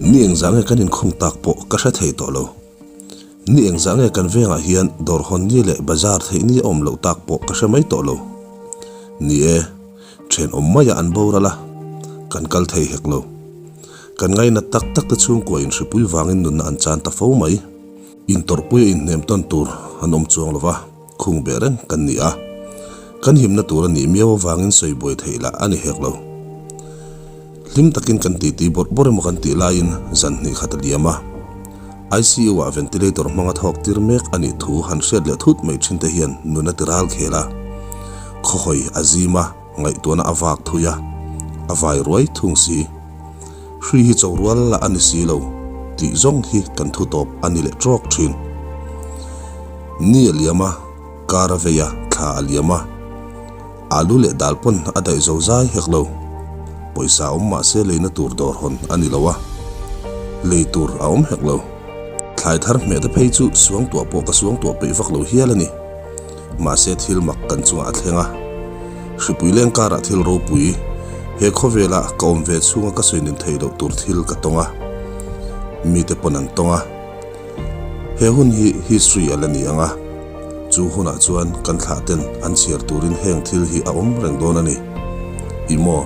Ni engzah nge kan inkhung tak pawh ka hre thei tawh lo. Ni engzah nge kan vengah hian dawr hawn ni leh bazar theih ni a awm loh tak pawh ka hre mai tawh lo. Ni e, thenawm maiah an boral a, kan kal thei hek lo. Kan ngainat tak tak te chhungkua inhripui vangin nunna an chan ta fo mai. Intawrhpui a inhnem tawn tur an awm chuang lo va, khung beh reng kan ni a. Kan himna tur a nih miau avangin sawi buai theih lah a ni hek lo. Hlim takin kan titi bawrh bawrh emaw kan tih laiin zan hnih khat a liam a. ICU ah ventilator hmanga thawk tir mek a nih thu han hriat leh thut mai thin te hian nun a ti ral khel a. Khawhawi a zim a, ngaihtuahna a vak thui a, a vai ruai thung si. Hri hi cho rual lah a ni si lo tih zawng hi kan thu tawp a ni leh trawk thin. Ni a liam a, kar a vei a, thla a liam a. Alu leh dal pawn a daih zo zai hek lo. Pawisa awm mah se leina tur dawr hawn a ni lo a, lei tur a awm hek lo. Thlai thar hmeh te phei chu suangtuah pawh ka suangtuah peih vak lo hial a ni. Mahse thil mak kan chungah a thleng a. Hripui leng karah thil ropui, he khawvela ka awm ve chhunga ka sawi nin theih loh tur thil ka tawng a. Mite pawn an tawng a. He hun hi history a la ni ang a. Chu hunah chuan kan thlah ten an chhiar turin heng thil hi a awm reng dawn a ni. I maw?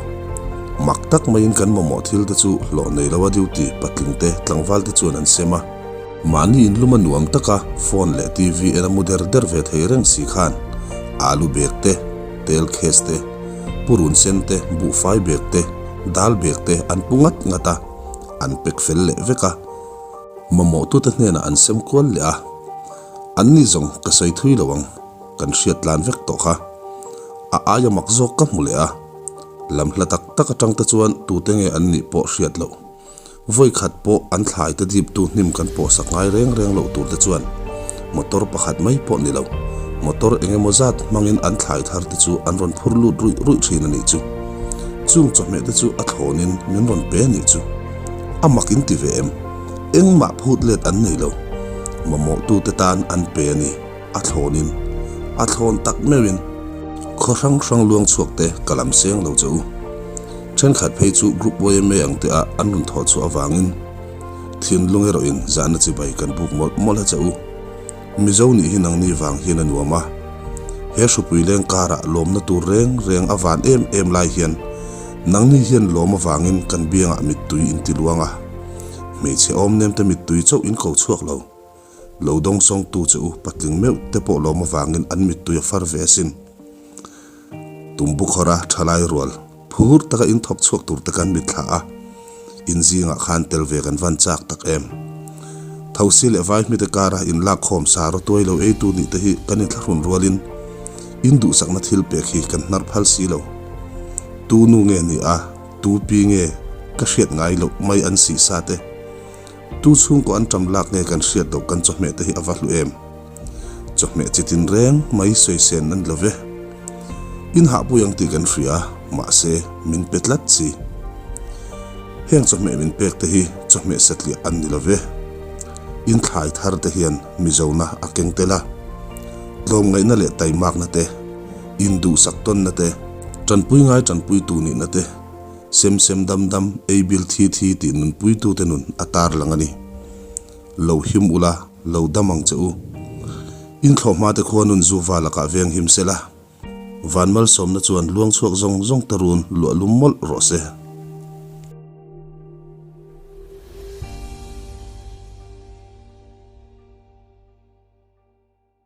Mak tak maiin kan mamawh thil te chu hlawh nei lo a duty patling te tlangval te chuan an sem a. Mahni inlum a nuam taka phone leh TV en a mu der der ve thei reng si khan alu bag te, tel case te, purun sen te, buhfai bag te, dal bag te an pu ngat ngat a, an pack fel leh vek a. Mamawhtute hnenah an sem kual leh a, an ni zawng ka sawi thui lo ang, kan hriat tlan vek tawh kha. A aia mak zawk ka hmu leh a, lam hla tak tak atang te chuan tute nge an nih pawh hriat loh. Vawi khat pawh an thlai te diptu hnim kan pawhsak ngai reng reng loh tur te chuan motor pakhat mai pawh ni lo, motor eng emaw zat hmangin an thlai thar te chu an rawn phur lut ruih ruih thin a nih chu. Chung chawhmeh te chu a thlawnin min rawn pe a nih chu. A mak in ti ve em? Engmah phut let an nei lo. Mamawhtute tan an pe a ni, a thlawnin. A thlawn tak meuhin khaw hrang hrang luang chhuak te ka lam seng lo che u. Thenkhat phei chu Group yma ang te ah an rawn thawh chhuah avangin thinlung erawhin zahna chibai kan buk mawlh mawlh a che u. Mizo nih hi nangni vang hian a nuam a. He hrupui leng karah lawmna tur reng reng a van em em lai hian nangni hian lawm avangin kan biangah mittui in ti luang a. Hmeichhe awm nem te mittui chauh in ko chhuak lo. Lo dawng sawngtu che u patling meuh te pawh lawm avangin an mittui a far ve asin. Tumbukhawra thalai rual phur taka in thawk chhuak tur te kan mitthla a, in zingah khan tel ve kan van chak tak em. Thosi leh vaihmite kara in lak khawm sa rawtuai lo eitu nih te hi kan inthlahrun rualin in duhsakna thil pek hi kan hnar phal si lo. Tu nu nge ni a, tu pi nge ka hriat ngai loh mai an sih sa te. Tu chhungkaw an ṭam lak nge kan hriat loh kan chawhmeh te hi a va hlu em? Chawhmeh chi tin reng mai sawi sen a ni lo ve. In hahpui ang tih kan hria, mahse min pe tlat si. Heng chawhmeh min pek te hi chawhmeh satliah an ni lo ve. In thlai thar te hian Mizona a keng tel a. Tlawmngaihna leh taimakna te, induhsak tawnna te, ṭanpui ngai ṭanpuitu nihna te, Sem sem dam dam, ei bil thi thi tih nunpuitute nun a tar lang a ni. Lo him ula, lo dam ang che u. In thlawhhma te khua nun zu va lakah veng him se la. Van malsawmna chuan luang chhuak zawng zawng te run luah lum mawlh rawh se.